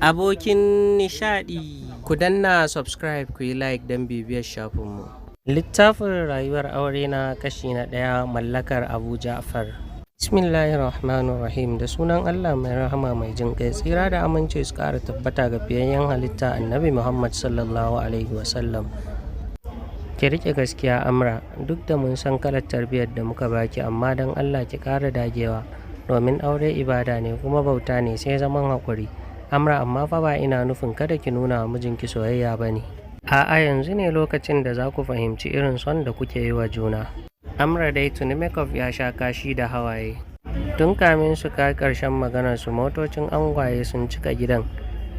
Abokin nishaɗi. Ku danna subscribe, ku yi like don bibiyar shafinmu. Littafin Rayuwar Aure na kashi na ɗaya, mallakar Abu Ja'far. Bismillahirrahmanirrahim. Da sunan Allah mai rahama mai jin kai, tsira da aminci su ƙara tabbata ga fiyayyen halitta, Annabi Muhammad sallallahu alaihi wasallam. Ki riƙe gaskiya, Amra, duk da mun san kalar tarbiyyar da muka baki, amma don Allah ki ƙara dagewa, domin aure ibada ne kuma bauta ne, sai zaman haƙuri. Amra, amma fa ba ina nufin kada ki nuna wa mijinki soyayya ba ne. A'a, yanzu ne lokacin da za ku fahimci irin son da kuke yi wa juna. Amra dai tuni makeup ya sha kashi da hawaye. Tun kamin su kai ƙarshen maganarsu, motocin angwaye sun cika gidan.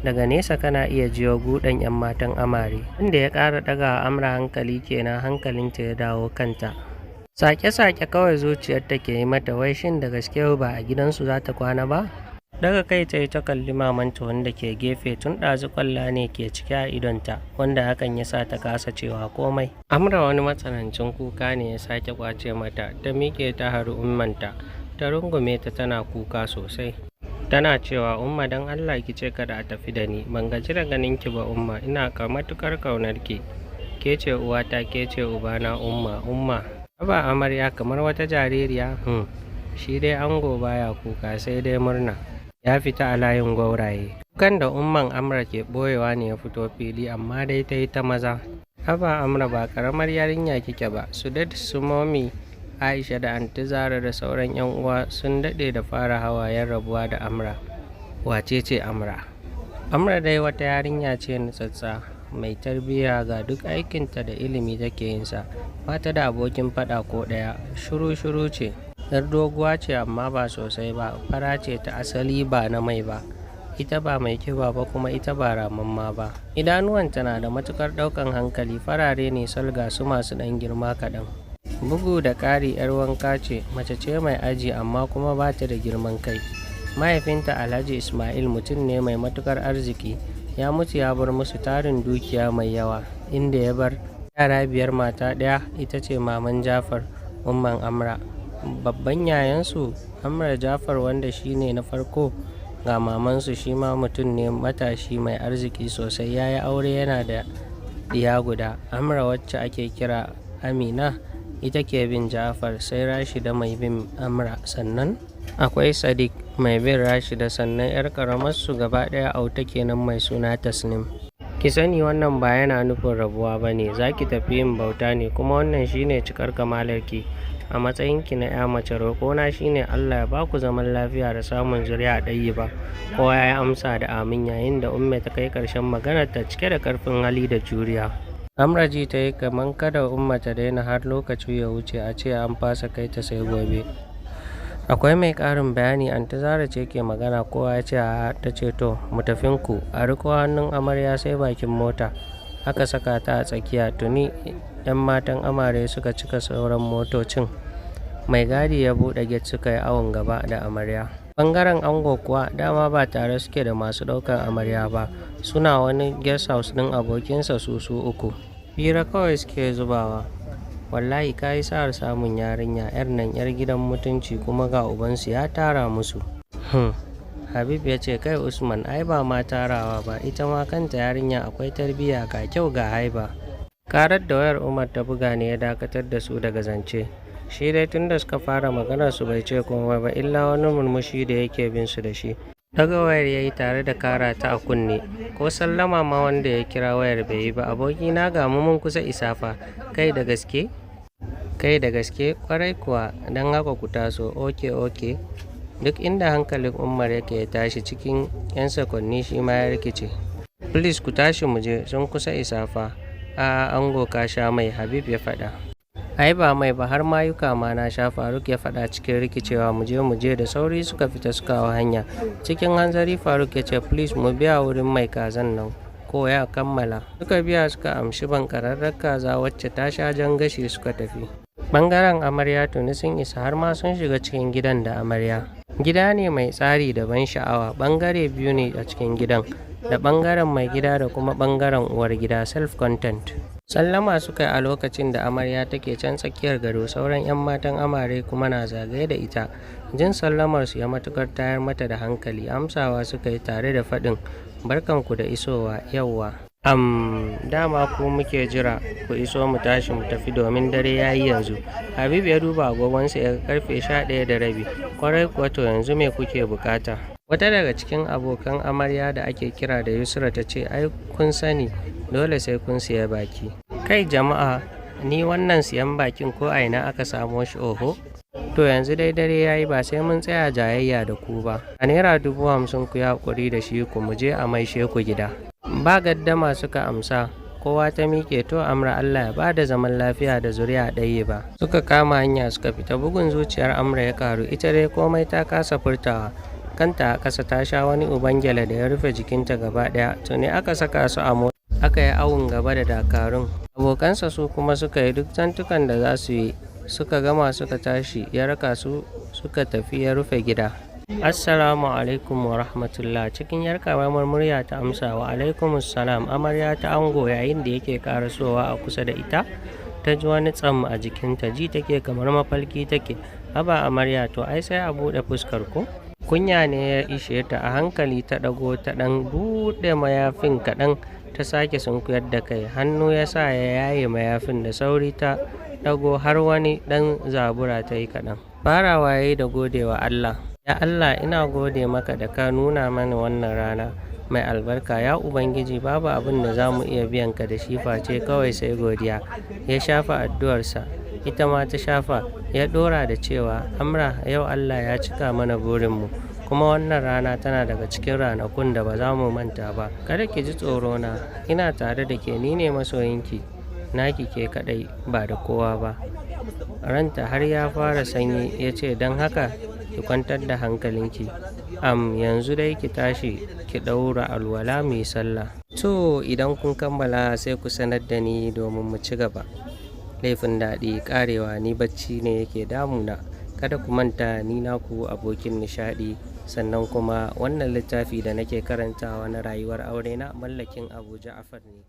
Daga nesa kana iya jiyo gudan 'yan matan amare. Inda ya ƙara ɗaga wa Amra hankali kenan, hankalinta ya dawo kanta. Sake-sake kawai zuciyarta ke yi mata, wai shin da gaske ba a gidansu za ta kwana ba? Daga kai ta yi ta kalli mamanta wanda ke gefe, tun ɗazu ƙwalla ne ke cike a idonta, wanda hakan ya sa ta kasa cewa komai. Amra wani matsanancin kuka ne ya sake ƙwace mata, ta miƙe ta hari ummanta, ta rungume ta tana kuka sosai. Tana cewa, "Umma, don Allah ki ce kada a tafi da ni, ban gaji da ganin ki ba, Umma, ina ka matuƙar ƙaunar ki. Ke ce uwata, ke ce ubana, Umma, Umma." Haba amarya, kamar wata jaririya, Shi dai ango baya kuka, sai dai murna. Ya fita a layin gwauraye. Kukan da umman Amra ke ɓoyewa ne ya fito fili, amma dai ta yi ta maza. Haba Amra, ba ƙaramar yarinya kike ba. Su dad, su Momi Aisha da Anti Zara da sauran 'yan uwa sun daɗe da fara hawayen rabuwa da Amra. Wace ce Amra? Amra dai wata yarinya ce nutsatstsa, mai tarbiyya, ga duk aikinta da ilimi take yinsa. Ba ta da abokin faɗa ko ɗaya, shiru-shiru ce. 'Yar doguwa ce amma ba sosai ba, fara ce ta asali ba na mai ba. Ita ba mai kiba ba kuma ita ba ramamma ba. Idanuwanta na da matukar ɗaukan hankali, farare ne sol, ga su masu ɗan girma kaɗan. Bugu da ƙari 'yar wanka ce, mace ce mai aji amma kuma ba ta da girman kai. Mahaifinta Alhaji Ismail mutum ne mai matukar arziki, ya mutu ya bar musu tarin dukiya mai yawa, inda ya bar yara biyar, mata ɗaya, ita ce maman Jafar, umman Amra. Babban yayansu Amra, Jafar, wanda shi ne na farko ga mamansu, shi ma mutum ne matashi mai arziki sosai, ya yi aure, yana da ɗiya guda. Amra, wacce ake kira Amina, ita ke bin Jafar, sai Rashida mai bin Amra, sannan akwai Sadiq mai bin Rashida, sannan 'yar ƙaramarsu gaba ɗaya, auta kenan, mai suna Tasnim. Ki sani, wannan ba yana nufin rabuwa ba ne, za ki tafi yin bauta ne, kuma wannan shine cikar kamalarki a matsayinki na 'ya mace. Roƙona shine Allah ya ba ku zaman lafiya da samun zuri'a ba. Kowa ya amsa da amin yayin da Umme ta kai ƙarshen maganar ta cike da ƙarfin hali da juriya. Amra ji ta yi kamar kada Umma ta daina har lokaci ya wuce, a ce an fasa kai ta sai gobe. Akwai mai ƙarin bayani? Anti Zara ce ke magana. Kowa ya ce a'a. Ta ce, "To, mu tafinku." A riko hannun amarya sai bakin mota. Aka saka ta a tsakiya, tuni 'yan matan amare suka cika sauran motocin. Mai gadi ya buɗe gate, suka yi awon gaba da amarya. Bangaren ango kuwa dama ba tare suke da masu ɗaukan amarya ba, suna wani guest house ɗin abokinsa su su uku. Hira kawai suke zubawa. "Wallahi ka yi sa'ar samun yarinya, 'yar nan 'yar gidan mutunci, kuma ga ubansu ya tara musu." Habib ya ce, "Kai Usman, ai ba ma tarawa ba, ita ma kanta yarinya akwai tarbiyya, ga kyau, ga haiba." Karar da wayar Umar ta buga ne ya dakatar da su daga zance. Shi dai tunda suka fara maganar su bai ce komai ba, illa wani murmushi da yake bin su da shi. Daga wayar ya yi tare da kara ta a kunne. Ko sallama ma wanda ya kira wayar bai yi ba. "Abokina, ga mu mun kusa isa fa." "Kai, da gaske? Kai, da gaske?" "Kwarai kuwa, don haka ku taso." Ok." Duk inda hankalin Umar yake ya tashi cikin 'yan sakwanni, shi ma ya rikice. "Please, ku tashi mu je, sun kusa isa fa." "A'a ango, ka sha mai," Habib ya faɗa. "Ai ba mai ba, har mayuka ma na sha," Faruk ya faɗa cikin rikicewa. "Mu je, mu je." Da sauri suka fita suka hau hanya. Cikin hanzari Faruk ya ce, "Please, mu biya wurin mai kazan nan ko ya kammala." Suka biya, suka amshi bankararren kaza wacce ta sha jan gashi, suka tafi. Bangaren amarya tuni sun isa, har ma sun shiga cikin gidan da amarya. Gida ne mai tsari da ban sha'awa. Bangare biyu ne a cikin gidan, da bangaren mai gida da kuma bangaren uwar gida, self content. Sallama suka yi a lokacin da amarya take can tsakiyar gado, sauran 'yan matan amare kuma na zagaye da ita. Jin sallamarsu ya matukar tayar mata da hankali, amsawa suka yi tare da faɗin barkanku da isowa yauwa. Dama ku muke jira ku iso mu tashi mu tafi domin dare ya yi yanzu. Habib ya duba agogonsa ya ga karfe 11:30. Kwarai kuwa, to yanzu me kuke bukata? Wata daga cikin abokan amarya da ake kira da Yusra ta ce, ai kun sani dole sai kun siya baki. Kai jama'a, ni wannan siyan bakin ko a ina aka samo shi oho? To yanzu dai dare ya yi, ba sai mun tsaya jayayya da ku ba. A ₦50,000 ku yi haƙuri da shi ku mu je a maishe ku gida. Ba gaddama suka amsa, kowa ta miƙe. To Amra, Allah ya bada zaman lafiya da zuri'a ɗaya ba. Suka kama hanya suka fita, bugun zuciyar Amra ya ƙaru, ita dai komai ta kasa furtawa. Kanta a ƙasa ta sha wani uban gyale da ya rufe jikinta gaba ɗaya. Tuni aka saka su a mota aka yi awon gaba da dakarun. Abokansa su kuma suka yi duk zantukan da za su yi, suka gama suka tashi, ya raka su suka tafi ya rufe gida. Assalamu alaikum wa rahmatullah. Cikin yar karamar murya ta amsa, wa alaikumussalam. Amarya ta ango yayin da yake karasowa a kusa da ita, ta ji wani tsam a jikinta, ji take kamar mafalki take. Haba amarya, to ai sai a buɗe fuskar ku. Kunya ne ya ishe ta, a hankali ta ɗago ta ɗan buɗe mayafin kaɗan, ta sake sunkuyar da kai. Hannu ya sa ya yaye mayafin, da sauri ta ɗago har wani ɗan zabura ta yi kaɗan. Farawa ya yi da gode wa Allah. Ya Allah, ina gode maka da ka nuna mani wannan rana mai albarka. Ya Ubangiji, babu abin da za mu iya biyan ka da shi face kawai sai godiya. Ya shafa addu'arsa, ita ma ta shafa, ya ɗora da cewa, Amra, yau Allah ya cika mana burinmu, kuma wannan rana tana daga cikin ranakun da ba za mu manta ba. Kada ki ji tsoro na, ina tare da ke, ni ne masoyinki, naki ke kaɗai ba da kowa ba. Ranta har ya fara sanyi ya ce, don haka ki kwantar da hankalinki. Yanzu dai ki tashi ki ɗaura alwala mu yi sallah. To idan kun kammala sai ku sanar da ni domin mu ci gaba. Laifin daɗi ƙarewa, ni bacci ne yake damuna. Kada ku manta, ni naku abokin nishaɗi. Sannan kuma wannan littafi da nake karantawa na rayuwar aure na mallakin Abu Ja'afar ne.